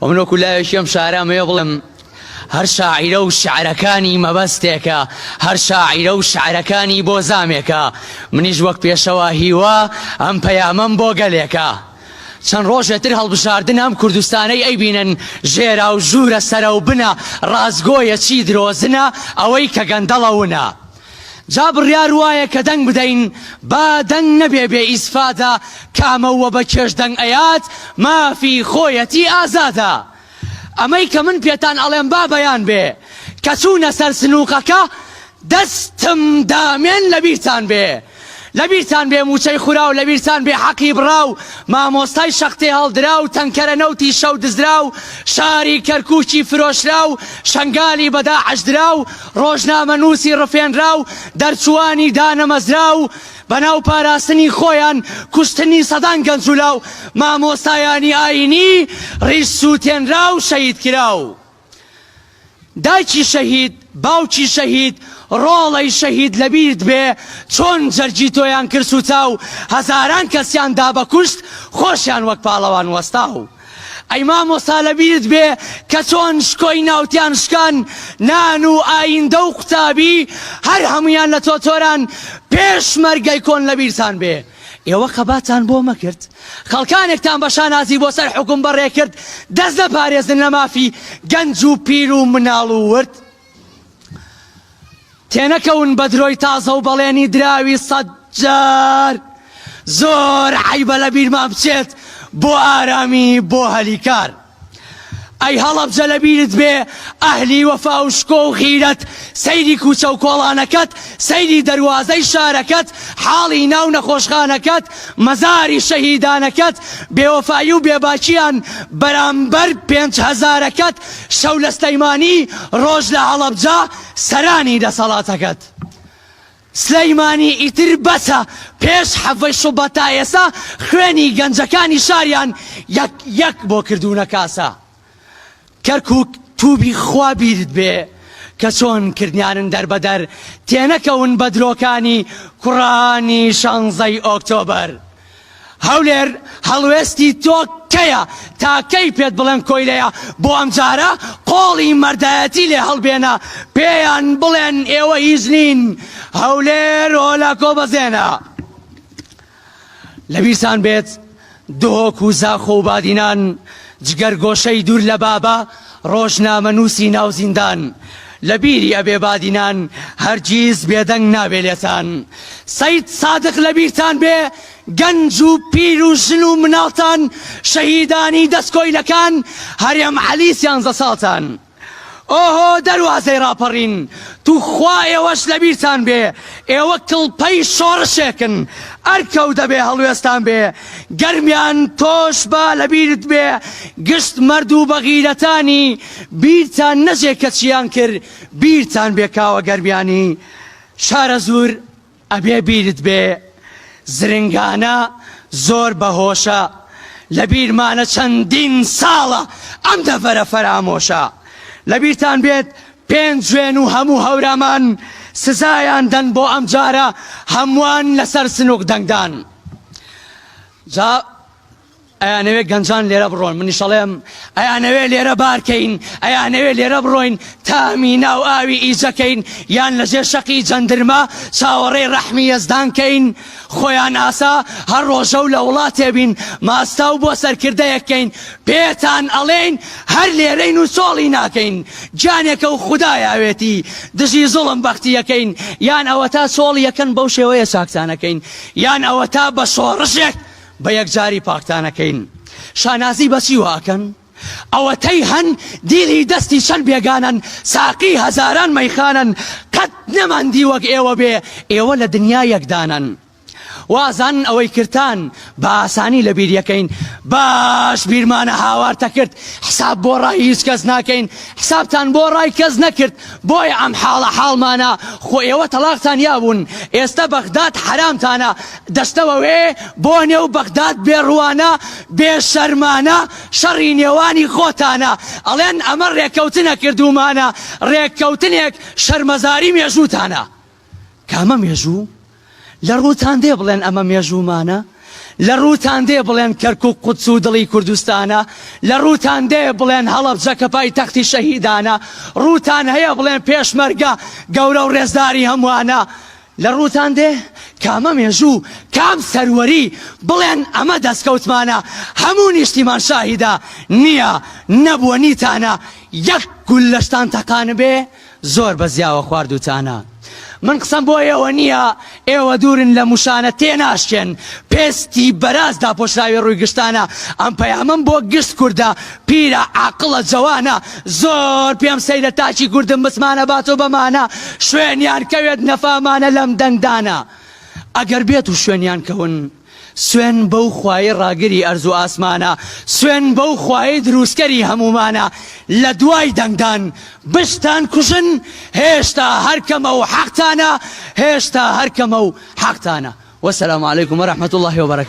و من وەکو لاوێکی ئەم شارە ئەمەوێ بڵێم هەر شاعیرە و شعرەکانی مەبەستێکە، هەر شاعیرە و شعرەکانی بۆ زامێکە، منیش وەک پێشەوا هیوا ئەم پەیامەم بۆ گەلێکە. چەند ڕۆژێ تر هەڵبژاردن ئەم کوردستانەی ئەیبینن ژێرا و ژوورە سەرە و بنە ڕاستگۆیە چی درۆزنە ئەوەی کە گەندەڵە ونە. جا بڕیار وایە کە دەنگ بدەین با دەنگ نەبێ بێ ئیسفادە کامە وە بە کێش دەنگ ئەیات مافی خۆیەتی ئازادە ئەمەی کە من پێتان ئەڵێم با بەیان بێ کە چوونە سەر سنوقەکە دەستم دامێن لەبیرتان بێ لەبیرتان بێ موچەی خوراو لەبیرتان بێ حەقی بڕاو مامۆستای شەق تێهەڵدراو تەنکەرە نەوتی شەو دزراو شاری کەرکوکی فرۆشراو شەنگالی بە داعش دراو ڕۆژنامەنووسی ڕفێنراو دەرچووانی دانەمەزراو بەناو پاراستنی خۆیان کوشتنی سەدان گەنج و لاو مامۆستایانی ئاینی ڕیش سووتێنراو شەهیدکراو. دایکی شەهید باوکی شەهید ڕۆڵەی شەهید لەبیرت بێ چۆن جەرگی تۆیان کرد سوتاو هەزاران کەسیان دا بە کوشت خۆشیان وەک پاڵەوان وەستاو ئەی مامۆستا لەبیرت بێ کە چۆن شکۆی ناوتیان شکان نان و ئایندە و قوتابی هەر هەموویان لە تۆ تۆران پێشمەرگەی کۆن لەبیرتان بێ ئێوە خەباتان بۆ مەکرد؟ خەڵکانێکتان بە شانازی بۆ سەر حوکم بەڕێ کرد، دەست نەپارێزن لە مافی گەنج و پیر و مناڵ و ورد. تێنەکەون بە درۆی تازە و بەڵێنی دراوی سەدجار. زۆر عەیبە لە بیرمان بچێت بۆ ئارامی بۆ هەلی کار. ئەی هەڵەبجە لەبیرت بێ ئەهلی وەفا و شکۆ و غیرەت سەیری کوچە و کۆڵانەکەت سەیری دەروازەی شارەکەت حاڵی ناو نەخۆشخانەکەت مەزاری شەهیدانەکەت بێوەفایی و بێباکیان بەرامبەر پێنج هەزارەکەت شەو لە سلەیمانی ڕۆژ لە هەڵەبجە سەرانی دەسەڵاتەکەت. سلیمانی ئیتر بەسە پێش حەڤەی شوبات تا ئێسا خوێنی گەنجەکانی شاریان یەک یەک بۆ کردوونە کاسە کەرکوک توبی خوا بیرت بێ کە چۆن کردیانن دەربەدەر تێنەکەون بە درۆکانی کوڕانی شانزەی ئۆکتۆبەر. هەولێر هەڵوێستی تۆ کەیە تا کەی پێت بڵێم کۆیلەیە بۆ ئەمجارە قۆڵی مەردایەتی لێ هەڵبێنە پێیان بڵێن ئێوە هیچ نین هەولێر هۆلاکۆ بەزێنە لەبیرتان بێت دهۆک و زاخۆ و بادینان جگەرگۆشەی دوور لە بابە ڕۆژنامەنووسی ناو زیندان لە بیری ئەبێ بادینان هەرگیز بێدەنگ نابێ لێتان سەید سادق لە بیرتان بێ گەنج و پیر و ژن و مناڵتان شەهیدانی دەست کۆیلەکان هەرێم عەلی سیانزە ساڵتان ئۆهۆ دەروازەی ڕاپەڕین توخوا ئێوەش لەبیرتان بێ ئێوە کڵپەی شۆڕشێکن ئەرکە و دەبێ هەڵوێستان بێ گەرمیان تۆش با لەبیرت بێ گشت مەرد و بەغیرەتانی بیرتان نەچێ کە چیان کرد بیرتان بێ کاوە گەرمیانی شارەزوور ئەبێ بیرت بێ زرنگانە زۆر بەهۆشە لەبیرمانە چەندین ساڵە ئەم دەڤەرە فەرامۆشە لەبیرتان بێت پێنجوێن و هەموو هەورامان سزایان دەن بۆ ئەمجارە هەمووان لەسەر سنوق دەنگدان جا ئەیانەوێ گەنجان لێرە بڕۆن منیش ئەڵێم ئەیانەوێ لێرە بارکەین ئەیانەوێ لێرە بڕۆین تامی ناو ئاوی ئیجەکەین یان لەژێر شەقی جەندرمە چاوەڕێی ڕەحمی یەزدان کەین خۆیان ئاسا هەر ڕۆژە و لە وڵاتێ بین ماستاو بۆ سەرکردەیەک کەین پێتان ئەڵێین هەر لێرەین و چۆڵی ناکەین گیانێکە و خودا یاوێتی دژی زوڵم بەختیەکەین یان ئەوەتا چۆڵیەکەن بەو شێوەیە چاکتانەکەین یان ئەوەتا بە شۆڕشێک بە یەکجاری پاکتانەکەین شانازی بە چیوە ئەکەن؟ ئەوەتەی هەن دیلی دەستی چەند بێگانەن ساقی هەزاران مەیخانەن قەت نەمان دی وەک ئێوە بێ ئێوە لە دنیا یەکدانەن وازانن ئەوەی کردتان بە ئاسانی لە بیر یەکەین باش بیرمانە هاوارتە کرد حساب بۆ ڕای هیچ کەس ناکەین حسابتان بۆ ڕای کەس نەکرد بۆیە ئەم حاڵە حاڵمانە خۆ ئێوە تەڵاقتان یابوون ئێستە بەغداد حەرامتانە دەچنەوە وێ بۆ نێو بەغداد بێ ڕوانە بێ شەرمانە شەڕی نێوانی خۆتانە ئەڵێن ئەمە ڕێکەوتنە کردوومانە ڕێککەوتنێک شەرمەزاری مێژووتانە کامە مێژوو؟ لە ڕووتان دێ بڵێن ئەمە مێژوومانە؟ لە ڕووتان دێ بڵێن کەرکوک قودس و دڵی کوردستانە؟ لە ڕووتان دێ بڵێن هەڵەبجە کە پایتەختی شەهیدانە؟ ڕووتان هەیە بڵێن پێشمەرگە گەورە و ڕێزداری هەمووانە؟ لە ڕووتان دێ کامە مێژوو کام سەروەری بڵێن ئەمە دەستکەوتمانە؟ هەموو نیشتیمان شاهیدە نییە نەبووە نیتانە یەک گوللەشتان تەقانبێ زۆر بە زیاوە خواردوتانە من قسەم بۆ ئێوە نییە ئێوە دوورن لە موشانە تێناشکێن پێستی بەراز داپۆشراوی ڕووی گشتانە ئەم پەیامەم بۆ گشت کوردە پیرە عاقڵە جەوانە زۆر پێم سەیرە تاکی کوردم متمانە باتۆ بەمانە شوێنیان کەوێت نەفامانە لەم دەنگدانە ئەگەر بێت و شوێنیان کەون سوێن بەو خوایەی ڕاگری ئەرز و ئاسمانە، سوێن بەو خوایەی دروستکەری هەموومانە، لە دوای دەنگدان بشتان کوژن، هێشتا هەر کەمە و حەقتانە، هێشتا هەر کەمە و حەقتانە. وسلام علیکم ورحمة اللە وبرکاته.